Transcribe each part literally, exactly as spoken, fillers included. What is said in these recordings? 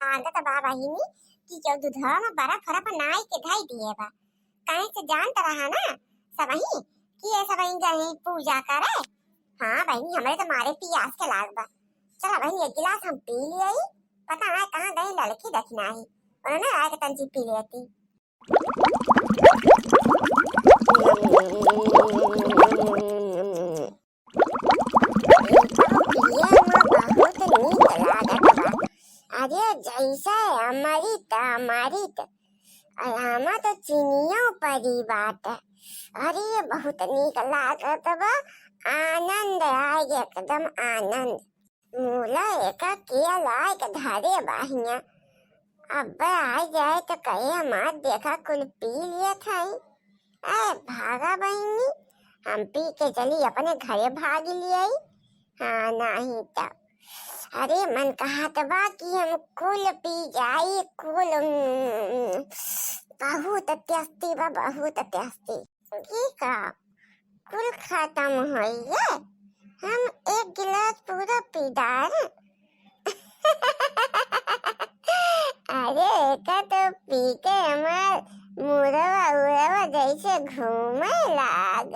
लागत बा बहिनी कि केहू दूधवा में बर्फ उर्फ नाई के धई दिए बा। काहे से जानत रहा ना सबही कि ये सबही जाई पूजा करे। हाँ बहिनी, हमरे तो मारे पियास के लाग बा। चला बहिनी, एक गिलास हम पी लियाई। पता ना कहाँ गई ललकी दखिनाही, उन्होंने आए के तंजी पी लेती। पिए में बहुत नीक लागत बा। अरे जैसे अमृत, अमृत। अरे आमा तो चीनियों परी बात। अरे बहुत नीक लागत बा। आनंद आए एकदम आनंद। मुला एका किया लायक धरे बाहिया। अब आ जाए तो कहे हमार देखा कुल पी लिया था। ए भागा बहिनी, हम पी के चली अपने घरे भाग लियाई। हाँ नाही तो। अरे मन कहत बा कि हम कुल पी जाई कुल। उम, बहुत टेस्टी बा, बहुत टेस्टी। ई का कुल खत्म होइए, हम एक गिलास पूरा पी डार। अरे एका तो पी के हमार मुरवा उरवा जैसे घूमे लाग।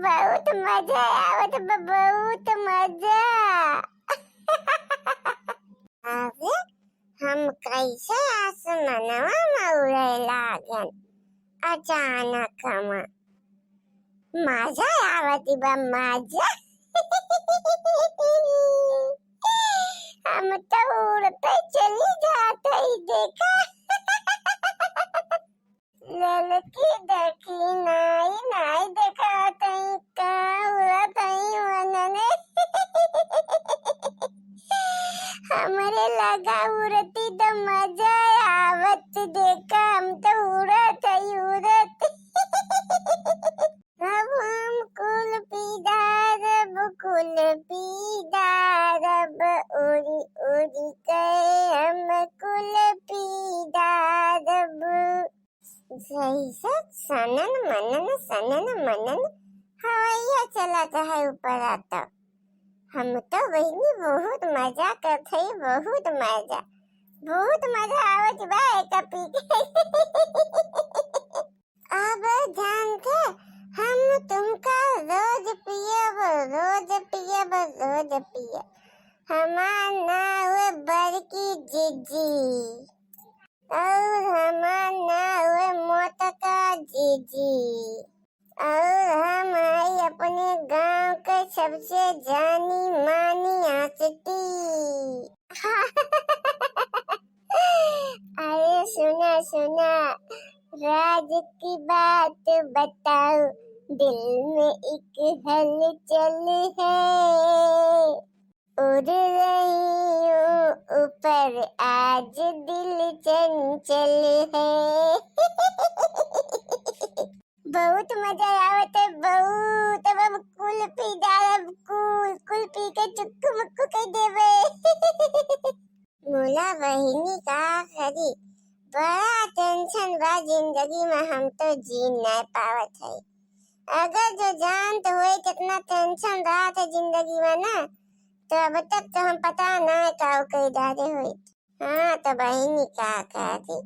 बहुत मजा आवत बा, बहुत मजा। अरे हम कैसे आसमानवा में उड़े लागन अचानक। हम मजा आवत बा, मजा। हम तो उड़ते चली जात हई, देखा। ललकी देखी नाई, नाई देखात हई, का उड़त हई मनने। हमरे लगा उड़ती तो मजा आवत, देखा हम तो उड़त हई, उड़त। अब हम कुल पी डारब, कुल पी डारब, उड़ी उड़ी के हम कुल पी डारब। जैसे सनन मनन, सनन मनन हवैया चलत है ऊपर आता। हम तो बहिनी बहुत मजा करत है, बहुत मजा, बहुत मजा आवत बा एका पी के। अब जान के हम तुमका रोज पियब, रोज पियब, रोज पियब। हमार नाव बड़की जीजी और हमार नाव मोटका जीजी। और हम हई अपने गांव के सबसे जानी मानी हस्ती। अरे सुना सुना, राज की बात बताओ, दिल में एक हलचल है। उड़ रही हूँ ऊपर, आज दिल चंचल है। बहुत मजा आवत है, बहुत। अब हम कुल पी डालब, कुल, कुल पी के चुक्कू मुक्कू कर देबे। मुला बहिनी का करी, बड़ा टेंशन बा जिंदगी में, हम तो जी नाय पावत है। अगर जो जानत होई कितना टेंशन रहत है जिंदगी में ना, तो अब तक तो हम पता ना का कई डारे होई। हाँ, तो बहिनी का कहती,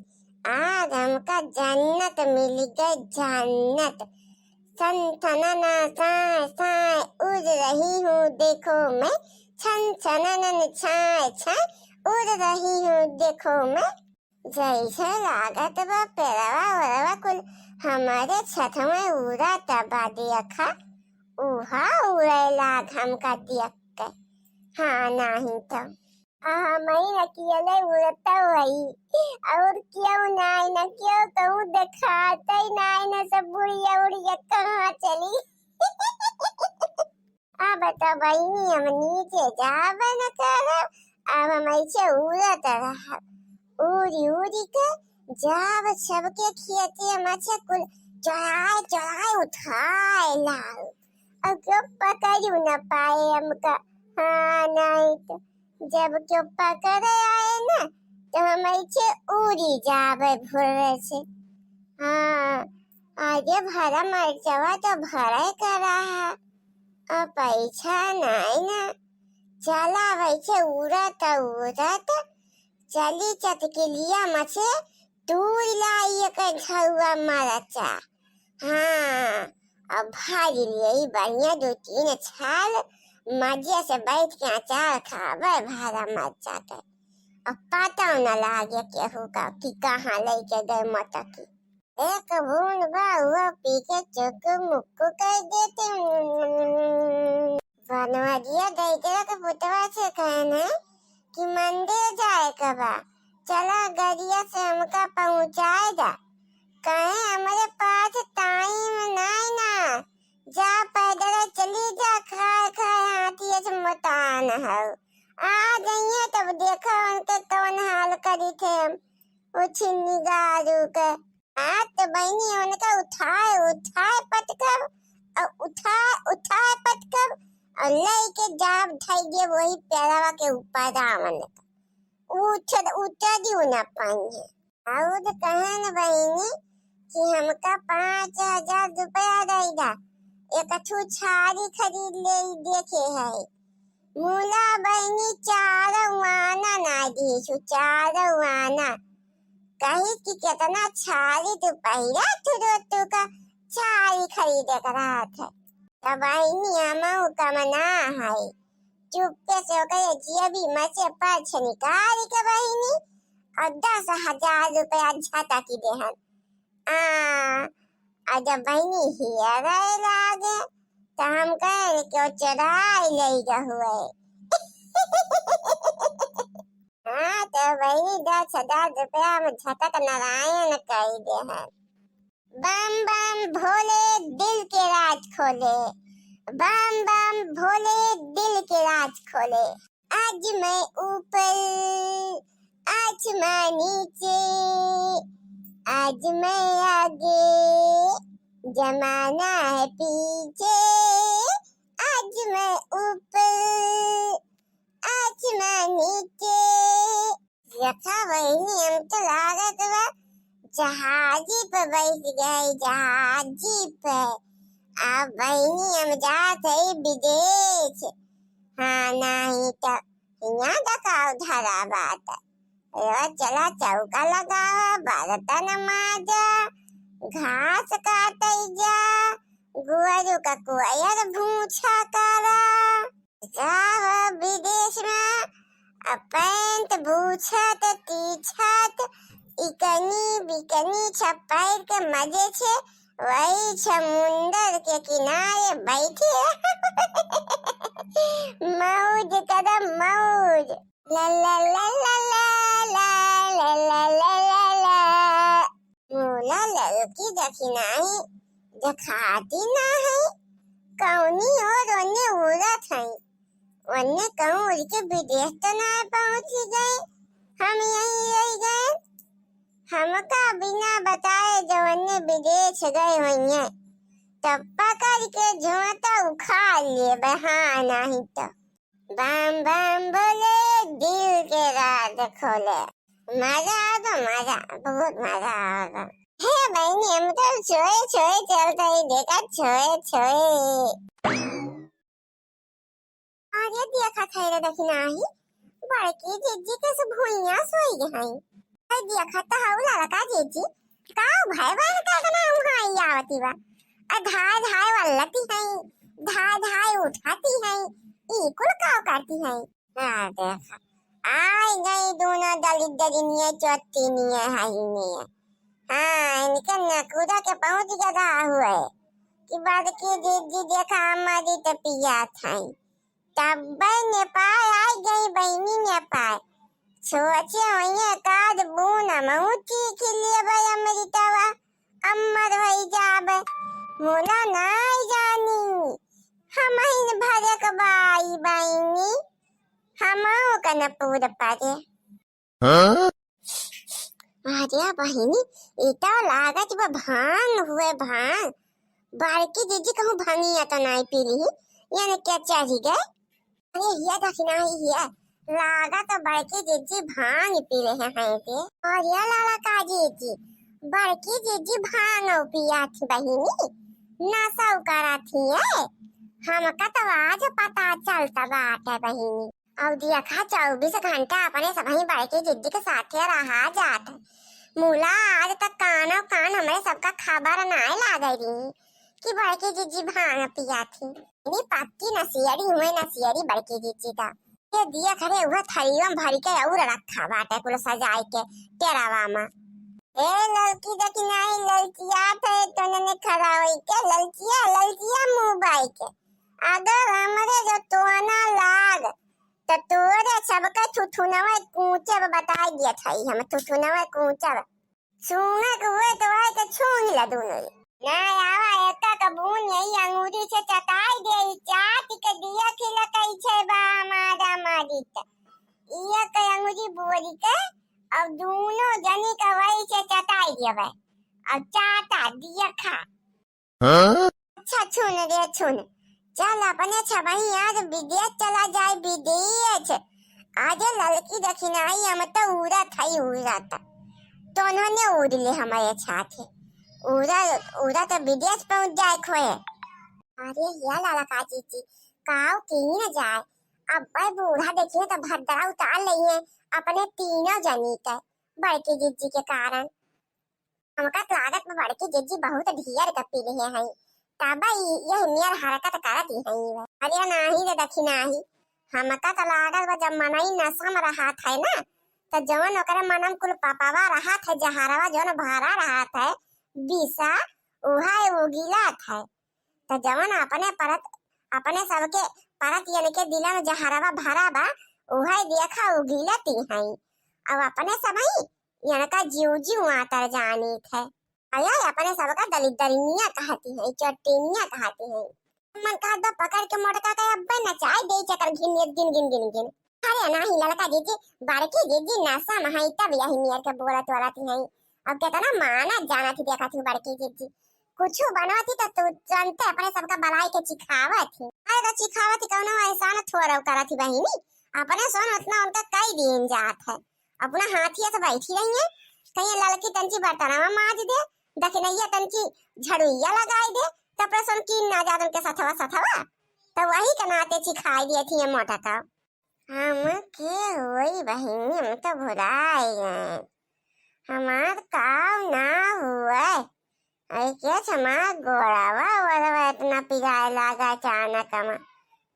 आज हमका जन्नत मिल गई, जन्नत। छन छनना छाय छाय उड़ रही हूँ, देखो मैं। छन छननन छाय छाय उड़ रही हूँ, देखो मैं। जैसे लागत बा पेड़वा ओड़वा कुल हमारे छत में उड़त बा, देखा, उहा उड़े लाग हमका देख के। हाँ, नाही तो। आ, हमही अकेले उड़त हई, और केहू नाही, न केहू कहूँ देखात ही नाही, न सब बुढ़िया उड़िया कहाँ चली। अब तो बहिनी हम नीचे जाबे न करब, अब हम ऐसे उड़त रहब, उड़ी उड़ी के जाब सबके खेते में से कुल चोराए चोराए उठाए लाओ, और क्यों पकड़ू न पाए हमका। हाँ, नहीं तो जब क्यों पकड़े आए ना, तो हम ऐसे उड़ी जाबे भुर्रे से। हाँ, आगे भरा मरचवा तो भरे करा है, और पैसा नहीं ना, चला वैसे उड़त उड़त चली चटकिलिया मछे तूर लाई एक झउआ मरचा। हाँ, अब भारी लियई बढ़िया दो तीन छाल, मजे से बैठ के अचार खावे भारा मरचा के। अब पता न लागे केहू का कि कहाँ लइके गए मटकी। एक बूंद बा हुआ पी के चुक मुक्कु कर देते। बनवरिया गैदरा के पुतवा से कहने कि मंदिर जाए के बा, चला गड़िया से हमका पहुँचाए दा। कहे हमरे पास टाइम नाई ना, जा पैदल चली जा, खाए खाए हाथी से मोटान हौ। आ जइहे तब देखा उनके कौन हाल करी थे हम। उ छिन्नी गारू के। आ तो बहिनी उनका उठाए, उठाए पटकब, और उठाए, उठाए पटकब, और लइके जाब धइए वही पेड़वा के ऊपर रावण का। उठ, उतरी ना पाइहे। और कहन बहिनी कि हमका पाँच हजार रुपया दे दा, एक ठू छारी खरीद ले देखे है। मुला बहिनी चार आना ना दीसु, चार आना। कही कि कितना छारी तू पहिरा, तू रोतू का छारी खरीदे के रहत है। तब बहिनी हमहू कमना है, चुप्पे से ओकरे जेबी में से पर्स निकाल के बहिनी और दस हजार रुपया झटकी देहन। आ, आ जब बहिनी हियरे लागे, त हम कहे कि वो चोराई लई गहुए। हाँ, तो बहिनी दस हजार रुपया में झटक नारायण कई देहन। बम बम भोले दिल के राज खोले, बम बम भोले दिल के राज खोले। आज मैं ऊपर, आसमां नीचे, आज मैं आगे, जमाना है पीछे। आज मैं ऊपर, आसमां नीचे। देखा बहिनी, हम तो लागत बा जहाजी पे बैठ गए, जहाजी पे। अब बहिनी हम जात है विदेश। हाँ, नहीं तो यहाँ दकाव धरा बात। अरे चला चौका लगावा, बर्तन माजा, घास काटे जा, गोरू का कोयर भूसा करा। सब विदेश में आ पैंट बूछत, टी-शर्ट, इकनी बिकनी सब पहिर के मजे से वही समुंदर के किनारे बैठे मौज करब मौज। ला ला ला ला ला। मुला ललकी दखिनाही देखाती ना है, कौनी ओर ओने उड़त है, ओने कहूँ उड़ के विदेश तो ना पहुँच गए, हम यहीं रह गए। हमका बिना बताए जो ओने विदेश गए होइए, तब पकड़ के झोंटा उखाड़ लेबे, हाँ नहीं तो। बम बम भोले, दिल के राज खोले। मजा आ गया, मजा, बहुत मजा आ गया। हे बहनी, हम तो सोए सोए चलते ही देखा, सोए सोए। अरे देखा थे रे दखिनाही, बड़की जिज्जी के से भुइयां सोई गई हैं। अरे देखा तो हऊ लड़का जिज्जी, का भाई बहन का इतना हुआई आवती बा। आ धाय धाय वल्लती हैं, धाय धाय उठाती हैं, ई कुल का करती हैं। हाँ देखा, आई गई दोनों दलित दलिनिया चोतिनिया हईनिया। हाँ, इनके नकुरा के पहुँच गया हुए कि बड़की जिज्जी देखा अम्मा जी तो पिया था। तब्बे नेपाल आई गई बहिनी नेपाल। सोचे होइए एकाध बून हमहू चीख लेबे अमृतवा, अमर होई जाबे। मुला नाई जानी, हमहिन भरक बाई बहिनी, हमहू कन पूर परे। हाँ? अरे बहिनी, ई तो लागत बा भांग हुए भांग। बड़की जिज्जी कहूँ भंगिया तो नाई पी ली, यानी क्या चढ़ी गए? अरे हिया दखिनाही हिया, लागत बड़की जिज्जी भांग पी रहे हैं ते। अरे लाला का जिज्जी, बड़की जिज्जी भांग पिया थी बहिनी, नशा करा थी है। हमका तो आज पता चलता बाटे बहिनी। अउ देखा, चउबीस घंटा अपने सबही बड़की जिज्जी के साथे रहा जात है। मुला आज तक कानो कान हमरे सबका खबर नाय लागे रही कि बड़की जिज्जी भांग पिया थी। इतनी पक्की नसियरी हुए, नसियरी बड़की जिज्जी का। ये दिया खरे हुआ थरिया में भरी के अउर रखा बाटे कुल सजाए के टेरावा में। ए ललकी देखी नाही, ललचिया थे तो ने खड़ा होई के, ललचिया, ललचिया मुंह बाई के। अगर हमरे जो तोना लाग, तो तोरे सबके थुथुनवा कूचब, बताई दिया था हम, थुथुनवा कूचब। सूंघक हुए तो वही के छूंघ ला दूनो। ना आवा, एका का बून यही अंगूरी से चटाई दे, ई चाट के दिया खिला कैसे बा हमारा मारी त। इया के अंगूरी बोरी के, अब दूनो जनी का वही से चटाई देवे। अब चाटा दिया खा। हाँ? अच्छा छुन रे छुन, चल अपने छबही आज विदेश चला जाए, विदेश। आज ललकी दखिनाई हम तो उड़त हई, उड़त। तो उन्होंने उड़ ले हमारे साथ। उड़ा, उड़ा तो विदेश पहुंच जाए खोए। अरे या लाला का जीजी, काव की न जाए। अब भाई बूढ़ा देखिए तो भद्रा उतार लइहे अपने तीनों जनी के, बड़की जीजी के कारण। हमका तो लागत बा बड़की जिज्जी बहुत ढियर गप्पी रहे हैं, तब ई यह नियर हरकत करत ही हैं। अरे नाही रे दखी नाही, हमका तो लागत बा जब मनई नशा में रहत है ना, तो जवन ओकरे मनम कुल पपावा रहत है, जहरवा जवन भरा रहत है, विषा, उहा उगिलत है। तो जवन अपने परत, अपने सबके परत यन के दिला में जहरवा भरा बा, उहा देखा उगिलती हैं। अब अपने सबही यनका जीव जीव आतर जानित है। अया अपने सबका दलिद्दरिनिया कहती है, चट्टिनिया कहती है। मन कहत बा पकड़ के मोटका के अब्बे नचाई देई चकर घिन नियत गिन गिन गिन गिन। अरे नाही ललका जीजी, बड़की जीजी नशा में है तब यही नियर के बोलत वालत है। अब केतना मानत जानत ही देखत ही बड़की जीजी। कुछू बनत ही तो तू जानते अपने सबका बलाई के चिखावत ही। अरे तो चिखावत ही कौनो एहसान थोड़ा करत ही बहिनी। अपने सोन उतना उनका कई दिन जात है। अपना हाथिया से बैठी रही है, कहीं ललकी तंची बर्तनवा माज दे, दखिनैया तंची झड़ुइया लगाई दे, तब प्रसन्न की ना जात उनके सथवा सथवा, तो वही के नाते चिखाई दिए थी ये मोटा का। हम के होई बहिनी, हम तो भुलाई गए, हमार काव ना हुए। अरे के छमा गोड़वा वोड़वा इतना पिराए लागा अचानक मा।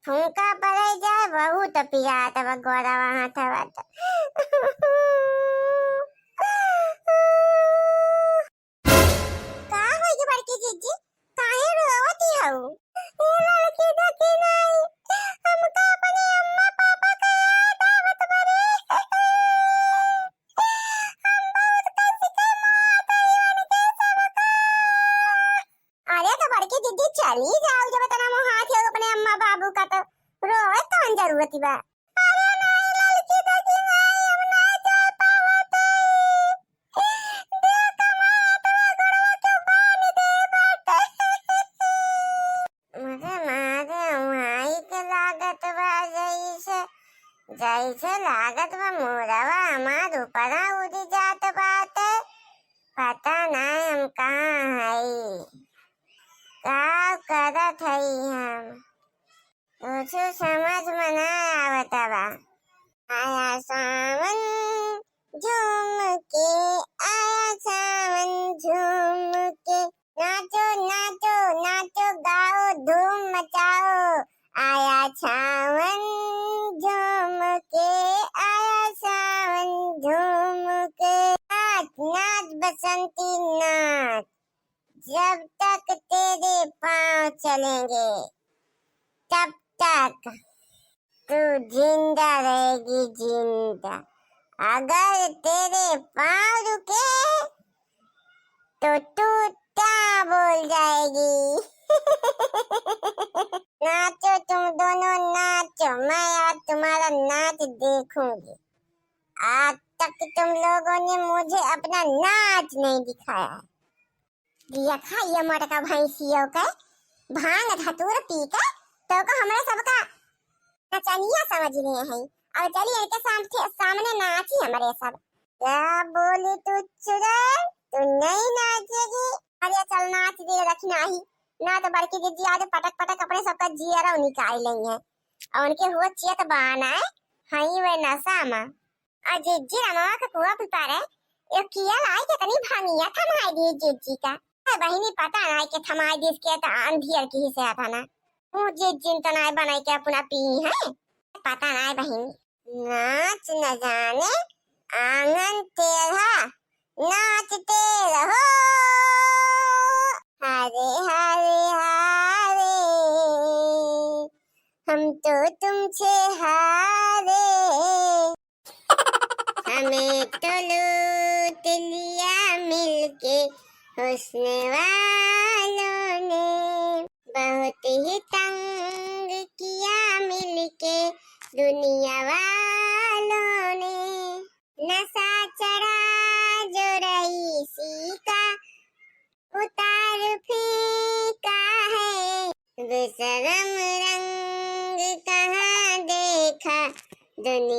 फूंका पड़े जाए, बहुत पिरात बा गोड़वा हाथवा त। का होई गे बड़की जीजी? काहे रोवत हऊ? ए लड़की देखी नाही, हमका अपने अम्मा पापा का याद आवत बा रे। हम बहुत कष्ट के मार गई उनके सबका। अरे तो बड़की दीदी चली जाओ, जब इतना मोहात है अपने अम्मा बाबू का तो रोवे कौन जरूरत बा? अरे नहीं लड़की दीदी नहीं, हम ना जा पावत हई। देख हमार हाथवा गोड़वा के बांध दे बाटे। मरे मारे माई के लागत बा जैसे, जैसे लागत बा मोरवा हमार ऊपरा उड़ जात बाटे। पता नाय हम कहाँ हई, का करत हई हम, कुछ समझ में ना आवत बा। आया सावन झूम के, आया सावन झूम के, नाचो, नाचो, नाचो, गाओ, धूम मचाओ। आया सावन झूम के, आया सावन झूम के। नाच, नाच बसंती नाच, जब तक तेरे पाँव चलेंगे, तब तक तू जिंदा रहेगी, जिंदा। अगर तेरे पाँव रुके, तो तू टाँ बोल जाएगी। नाचो तुम दोनों, नाचो, मैं आज तुम्हारा नाच देखूंगी। आज तक तुम लोगों ने मुझे अपना नाच नहीं दिखाया है। देखा ये मोटका भैंसियों के भांग धतूर पी के तो को हमरा सबका नचनिया समझ लिए हैं। अब चली इनके सामने, सामने नाची हमरे सब। क्या बोली तू चुड़ैल, तू नहीं नाचेगी? अरे चल नाच दे रखी नाही, ना तो बड़की जिज्जी आज पटक पटक अपने सबका जियरा निकाल लेइहैं। और उनके हुआ चेत बाना है, हई वे नशा मा। आ जिज्जी रमवा के कुआ पुतारे, यो किया लाई के तनी भांगिया थमाई दी जिज्जी का। ए बहिनी, पता ना के थमाई दिस के त अंधियर की हिस्से आता ना। तू जिज्जी तो ना बनाई के अपना पी है, पता ना बहिनी। नाच न जाने आंगन टेढ़ा, नाचते रहो। हरे हरे हरे, हम तो तुमसे हारे। हमें तो लूट लिया मिलके हुस्न वालों ने, बहुत ही तंग किया मिलके दुनिया वालों ने। नशा चढ़ा जो रईसी का, उतार फेंका है। बेशरम रंग कहाँ देखा दुनिया